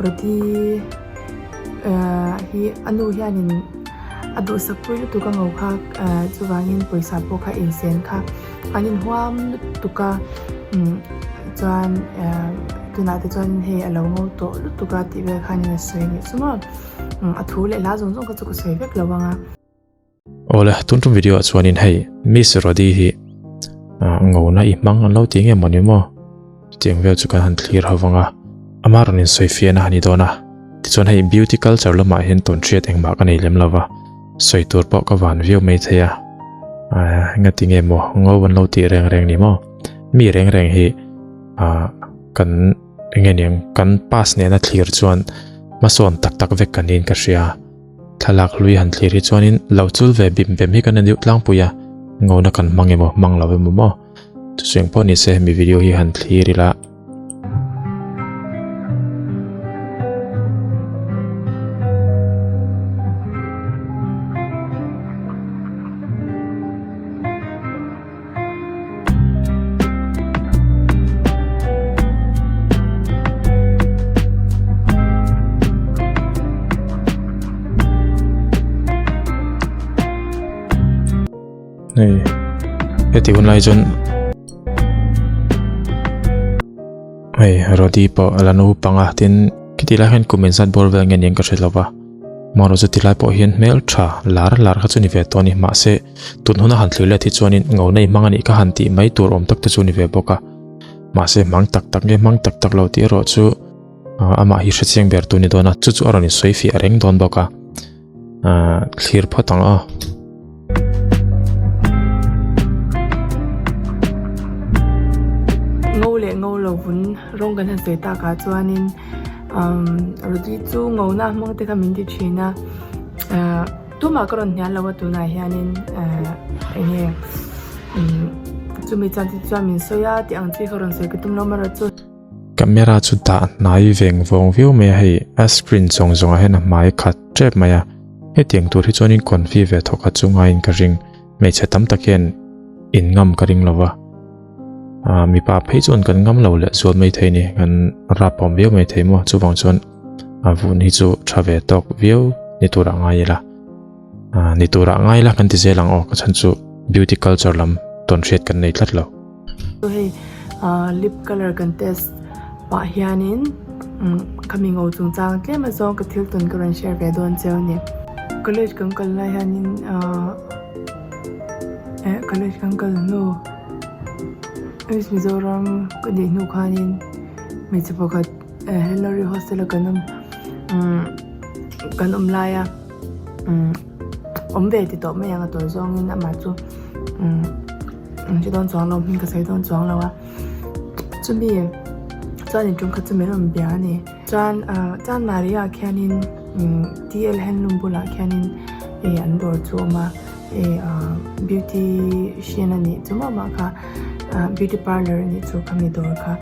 Rody hi a nu hianin a duhsak pui lutuk a ngo kha chuvangin pawisa pawh kha insen kha an inhuam lutuk a chuan tunah te chuan hei a lo ngo tawh lutuk a tih vel khanin a sawi a nih chu maw a thu leh hla zawng zawng kha chu ka sawi vek lo ang a. Awle, tun tum video ah chuanin hei Miss Rody hi ngona i hmang an lo ti nge mawni maw? Chutiang vel chu kan han thlir ho vang a, ama rawn insawi fiahna a ni dawn a. Tichuan hei beauty culture lamah hian tawn hriat engmah ka nei lem lo va, sawi tur pawh ka van viau mai thei a. Engati nge maw ngo an lo tih reng reng ni maw? Mi reng reng hi kan enge niang kan pass nena thlir chuan hmasawn tak tak vek kan niin ka hria. Thlalak hlui han thlir hi chuanin lo chul ve bim bem hi kan en deuh tlangpui a, ngona kan hmang emaw hmang lo emaw maw? Chutiang pawh ni se hemi video hi han thlir ila. Hei heti hun lai chuan hei Rody pawh a la naupang a tin khiti lai hian kum inzat bawr vel nge niin ka hre lo va amaherawhchu chu tilai pawh hian hmeltha lar lar kha chu ni ve tawh a ni mahse Tun huna han thlir let hi chuanin ngo nei hmang a nih kha han tih mai tur awm tak te chu ni ve bawk a. Mahse hmang tak tak nge hmang tak tak lo tih erawh chu amah hi hrechiang ber tu ni dawn a, chu chu a rawn insawi fiah reng dawn bawk a. Thlir phawt ang aw. Ngo leh ngo lo vun rawng kan han sawi takah chuanin Rudy chu ngona hmang te kha min ti thin a. Tumah ka rawn hnial lo a tunah hianin ehh eng nge umm chumi chuan te chuan min sawi a tih ang chi kha rawn sawi ka tum lo marawh chu. Camera chu dah hnai veng vawng viau mai a hei a screen zawng zawngah hian a hmai khat tep mai a hetiang tur hi chuanin confi ve thawk khat chu ngaiin ka ring hmeichhe tam tak hian in ngam ka ring lo va ah mipa phei chuan kan ngam lo leh zual mai thei a ni kan rap awm viau mai thei maw chuvang chuan. A vun hi chu tha ve tawk viau ni turah ngai ila ah ni turah ngai ila kan ti zel ang aw ka chhan chu beauty culture lam tawn hriat kan nei tlat lo. Hei ah lip colour kan test pah hianin umm khami ngo chungchang tlem azawng ka thil tawn ka rawn share ve dawn cheu a ni. College kan kal lai hianin ah eh college kan kal hnu East Mizoram ka nih hnu khanin hmeichhe pakhat. Hillary hostel a kan awm umm kan awm lai a umm awm ve ti tawh mai ang a tawi zawngin amah chu umm an hre dawn chuang lo hming ka sawi dawn chuang lo a chumi chuan in ṭum khat chu min rawn bia a ni chuan ah chuan Maria khianin umm T L handloom bulah khianin ih an dawr chu a awm a ih ah beautician a nih chu mah mah kha ah beauty parlour a nih chu khami dawr kha.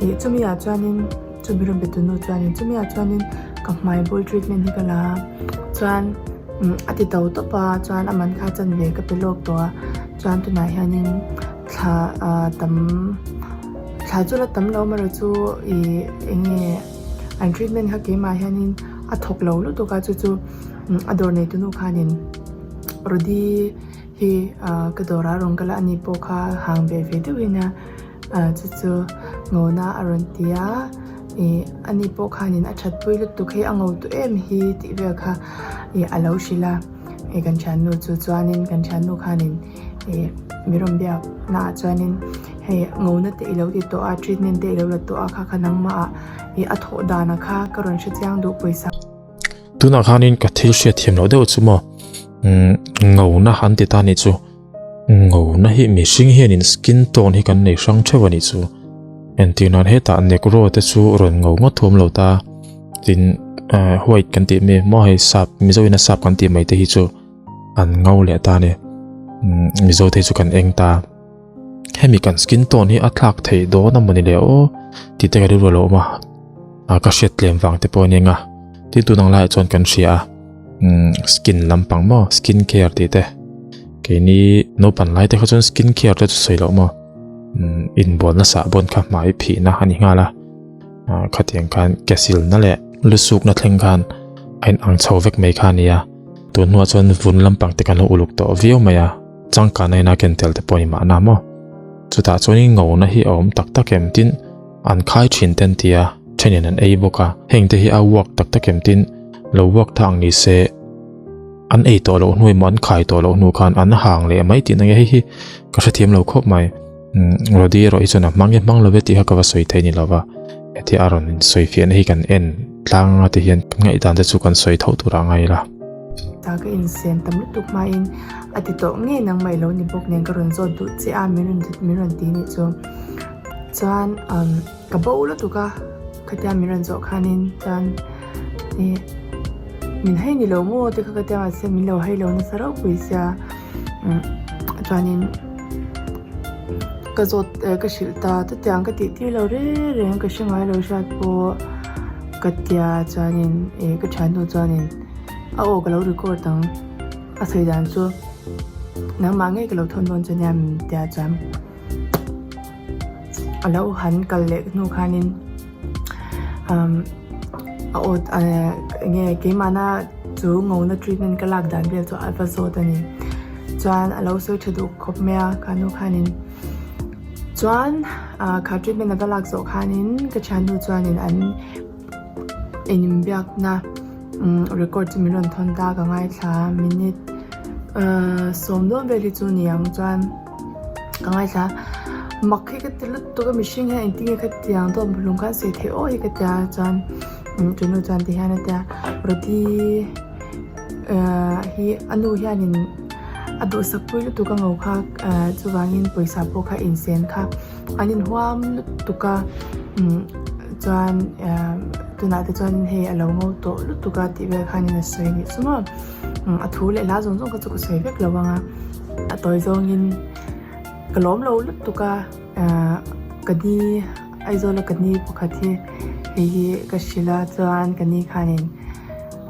Ih chumi ah chuanin chumi rawn be tunu chuanin chumi ah chuanin ka hmai bul treatment hi ka la a chuan umm a ti to tawp a chuan a man kha chanve ka pe lawk tawh a chuan tunah hianin thla ah tam thla chu la tam lo amaherawh chu ih eng nge an treatment kha keimah hianin a thawk lo lutuk a chu chu a dawr nei tunu khanin Rody hi ah ka dawrah a rawn kal a ani pawh kha hang ve ve deuhin a. Ah chu chu ngawna a rawn ti a ih ani pawh khanin a that pui lutuk hei a ngo tu em hi tih vel kha ih a lo hrilh a ih kan thiannu chu chuanin kan thiannu khanin ih mi rawn biak naah chuanin hei ngona te ilo ti tawh a treatment te ilo la tawh a kha kha nangmah ah ih a thawh dan a kha ka rawn hre chiang duh pawisa. Tunah khanin ka thil hriat thiam loh deuh chu maw umm ngona an ti ta anih chu. Ngona hi mihring hianin skin tone hi kan nei hrang theuh a nih chu. Entir nan hetah negro te chu rawn ngo ngawt thuam lo ta. Tin eh white kan tih mi maw hei sap mizo ina sap kan tih mai te hi chu an ngo leh ta a ni. Umm mizo te hi chu kan eng ta. Hemi kan skin tone hi a thlak theih dawn a mawni le aw tih te ka rilru a lo awm a. A ka hriat tlem vang te pawh a ni ang a. Tin tun ang laiah chuan kan hria a. Umm skin lampang maw skin care tih te keini naupang lai te kha chuan skin care te chu sawi loh maw umm inbualna sahbawn kha hmai phihna a ni nghal a ah khatiang khan ke silna leh. Lusukna thleng khan a in ang chho vek mai kha a nia. Tun hnuah chuan vun lampang te kan lo uluk tawh viau mai a, changkanna in a ken tel te pawh a ni mahna maw. Chutah chuanin ngona hi a awm tak tak em tin an khai thin te an ti a, thenin an ei bawk a, heng te hi a work tak tak em tin lo work tha ang ni se an ei tawh loh hnu emaw an khai tawh loh hnu khan an hang leh mai tih na nge hei hi ka hrethiam lo khawp mai. Rody erawh hi chuan a hmang e hmang lo ve tih kha ka va sawi thei ni lova, hetia a rawn insawi fiahna hi kan en tlang anga ti hian kan ngaihdan te chu kan sawi tho tur a ngai la. Ta ka insem tam lutuk hmain a ti tawh ngei nang mai lo ni bawk nen ka rawn zawt duh che a min rawn min rawn ti nih chu chuan Ka bo lutuk a, khatia min rawn zawh khanin chuan ih min hei ni lo maw te kha ka tia mahse min lo hei lo nasa ropui sia umm chuanin ka zawt eh ka hrilh ta chutiang ka tih tir lo reng reng ka hre ngai lo hriat pawh ka tia chuanin ih ka thiannu chuanin a aw ka lo record ang a sawi dan chu nangmah ngei ka lo thawn dawn chu nia min tia chuan. A lo han kal leh hnu khanin umm a aw eh eng nge keimahna chu ngona treatment ka lak dan vel chu a va zawt a ni chuan a lo sawi tha duh khawp mai a kha nu khanin chuan ah kha treatment a va lak zawh khanin ka thiannu chuanin an inbiakna record chu min rawn thawn ta ka ngaithla minute ahh sawm dawn vel hi chu ni ang chuan. Ka ngaithla mak hi ka ti lutuk a mihring hian engtin nge khatiang dawt lung khan sawi theih aw hi ka tia chuan tunu chuan ti hian a tia Rody hi a nu hianin a duhsak pui lutuk a ngo kha chuvangin pawisa pawh kha insen kha an inhuam lutuk a chuan tunah te chuan hei a lo ngo tawh lutuk a tih vel khanin a sawi anih chu maw. A thu leh hla zawng zawng kha chu ka sawi vek lo ang a, a tawi zawngin ka lawm lo lutuk a, ahh ka ni Aizawl a ka ni pakhat hi hei hi ka hrilh a chuan ka ni khanin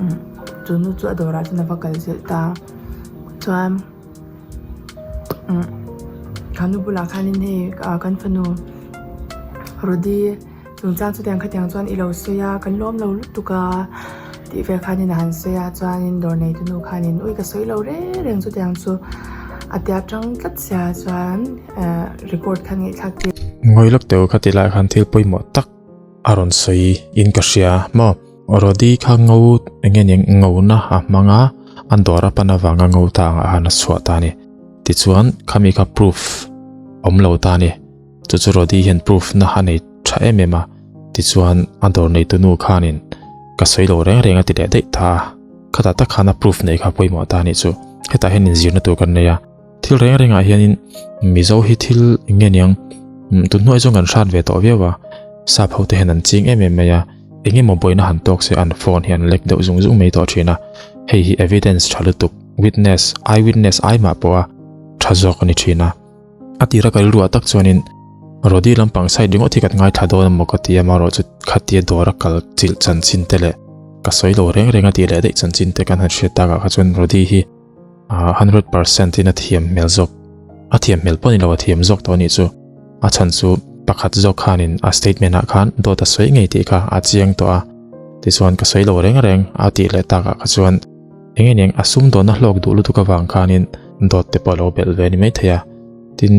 umm chu nu chu a dawrah chuan a va kal zilh ta chuan umm kha nu bulah khanin hei ah kan fanu Rody. Chungchang chutiang khatiang chuan i lo sawi a, kan lawm lo lutuk a tih vel khanin a han sawi a, chuanin dawr neitu nu khanin ui ka sawi lo reng reng chutiang chu a tia tang tlat sia chuan eh record khan ngaihthlak tir. Ngawi lawk teuh kha ti lai khan thil pawimawh tak a rawn sawi in ka hria maw Rody kha ngo eng nge nia ngona a hmang a an dawr a pan avanga ngo ta angah khan a chhuah ta a ni tichuan khami kha proof awm lo ta a ni. Chu chu Rody hian proof na a nei tha em em a, tichuan a dawr neitu nu khanin ka sawi lo reng reng a ti leh daih ta a, khatah tak khan a proof neih kha pawimawh ta a nih chu, hetah hian inzirna tur kan nei a, thil reng rengah hianin Mizo hi thil eng nge niang tun hnuai chuan kan hrat ve tawh viau a, sap ho te hian an ching em em mai a, eng emaw buaina han tawk se an phone hi an lek deuh zung zung mai tawh thin a, hei hi evidence tha lutuk, witness, eye witness ai mah pawha tha zawk a ni thin a. A tira ka rilruah tak chuanin Rody lampang side ringawt hi kan ngaithla dawn emaw ka ti a, amaherawhchu khatia dawra kal chilh chanchin te leh ka sawi lo reng reng a tih leh daih chanchin te kan han hriat takah kha chuan Rody hi 100% in a thiam hmel zawk, a thiam hmel pawh ni lo a thiam zawk tawh a nih chu. A chhan chu pakhat zawk khanin a statement ah khan dawt a sawi ngei tih kha a chiang tawh a, tichuan ka sawi lo reng reng a tih leh takah kha chuan Eng nge eng a sumdawnna hlawk duh lutuk avang khanin dawt te pawh a lo belh ve a ni maithei a. Tin,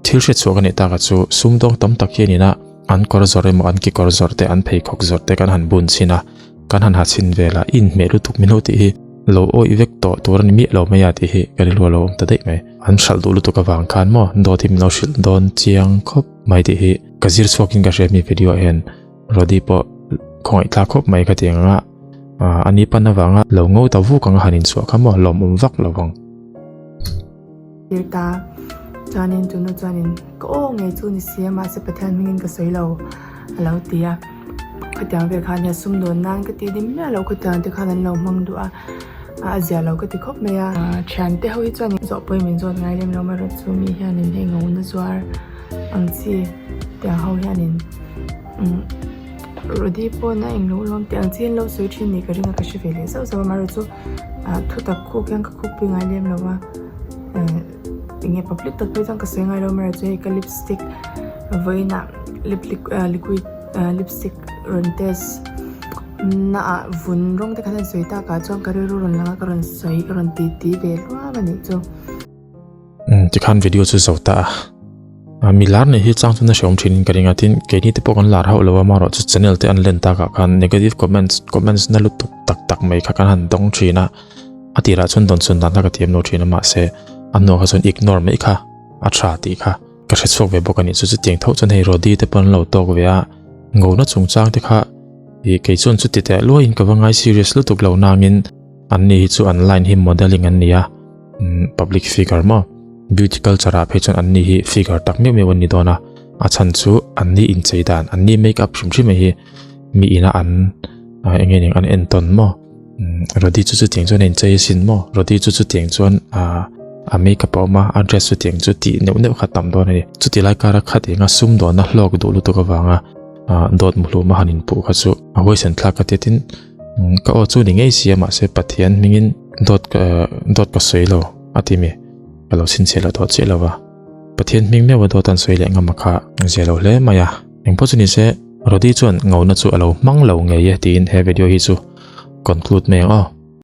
thil hriatchhuah ka neih takah chu sumdawng tam tak hian ina an kawr zawrh emaw an kekawr zawrh te an pheikhawk zawrh te kan han bun chhin a, kan han ha chhin vel a, i inhmeh lutuk min lo tih hi lo awih vek tawh tur a ni miah lo mai a tih hi ka rilru a lo awm ta daih mai. An hralh duh lutuk avang khan maw dawt hi min lo hrilh dawn chiang khawp mai tih hi ka zir chhuakin ka hria mi video ah hian. Rody pawh khawngaih thlak khawp mai ka ti ang a, a ni pan avanga lo ngo ta vuk anga han inchhuah kha maw lawmawm vak lo vang. Tir ta chuanin tunu chuanin ka aw ngei chu ni si a mahse Pathian hmingin ka sawi lo a lo ti a, khatiang vel khan nia sumdawn nan ka tih dim miah lo khatiang te khan an lo hmang duh a, a zia lo ka ti khawp mai a. Thiante ho hi chuan zawh pawhin min zawt ngai lem lo amaherawh chu mi hianin hei ngona zuar ang chi tiang ho hianin. Rody pawn a englo lawm tih ang chi an lo sawi thin nih ka ring a ka hre ve leh zauh zauh a amaherawh chu ah thutak khuk hian ka khuk pui ngai lem lo a eh enge public tak phei chuan ka sawi ngai lo amaherawh chu hei ka lipstick vawiinah lip liquid lipstick rawn test. na ah vun rawng te khan an sawi tak ah chuan ka rilru rawn lang a ka rawn sawi ka rawn ti ti ve luam a nih chu. Umm tikhan video chu zo ta a mi lar nei hi chang chuan a hreawm thin in ka ring a tin keini te pawh kan lar hauh lo a amaherawh chu channel te an len tak ah khan negative comments comments na lutuk tak tak mai kha kan han dawng thin a a tirah chuan dawn chhun dan kha ka thiam lo thin a mahse a hnuah kha chuan ignore mai kha a tha tih kha ka hre chhuak ve bawk a ni chu chutiang tho chuan hei Rody te pawh an lo tawk ve a ngona chungchang te kha ih kei chuan chuti teh luaiin ka va ngai serious lutuk lo nangin an ni hi chu an line hi modelling an ni a public figure maw beauty culture ah phei chuan an ni hi figure tak meuh meuh an ni dawn a a chhan chu an ni inchei dan an ni make up hrim hrim hi mi ina an eng nge an entawn maw Rody chu chutiang chuan a inchei asin maw Rody chu chutiang chuan a make up a awm a a dress chutiang chu tih neuh neuh kha a tam dawn a ni chuti lai kara khat enga sumdawnna hlawk duh lutuk avanga dawt muhlum a han inpuh kha chu a huaisen thlak ka ti a tin ka aw chu ni ngei si a mahse Pathian hmingin dawt ka dawt ka sawi lo a ti mi ka lo chhinchhiah lo tawh chiah lo va Pathian hming meuh a dawt an sawi leh ngam a kha zia lo hle mai a engpawh chu ni se Rody chuan ngona chu a lo hmang lo ngei e tiin he video hi chu conclude mai ang aw.